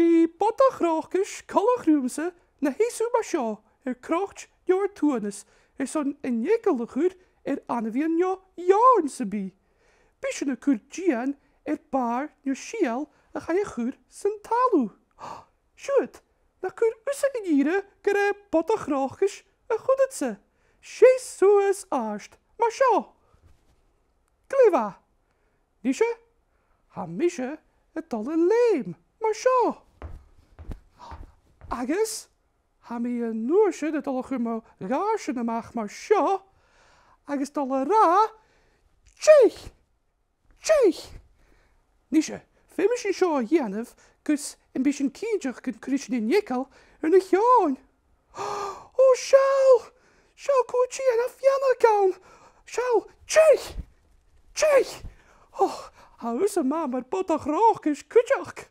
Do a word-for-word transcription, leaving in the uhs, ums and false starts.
Bidh Bodach Ròcais coltach riumsa na sheas thu mar seo air croit no air tuathanas airson an eagal a chur air ainmhidhean no eòin sam bith. Bidh sin a' cur dìon air bàrr no sìol a chaidh a chur san talamh. Siuthad, nach cuir thusa an ìre gur e Bodach Ròcais a chuireadh thusa. Seas suas àrd, mar seo. Glè mhath. Nise, tha mise a' dol a leum, mar seo. Agus tha mi an uair sin a' dol a chur mo ghàirdean a-mach mar seo, agus dol a ràdh, "Teich! Teich!" Nise, feumaidh sinn seo a dhèanamh gus am bi sinn cinnteach gun cuir sinn an eagal air na h-eòin. Ò, seall! Seall cò tha a' tighinn, tha feanag ann! Seall, teich! Teich! Ò, tha thusa math mar Bodach Ròcais cuideachd.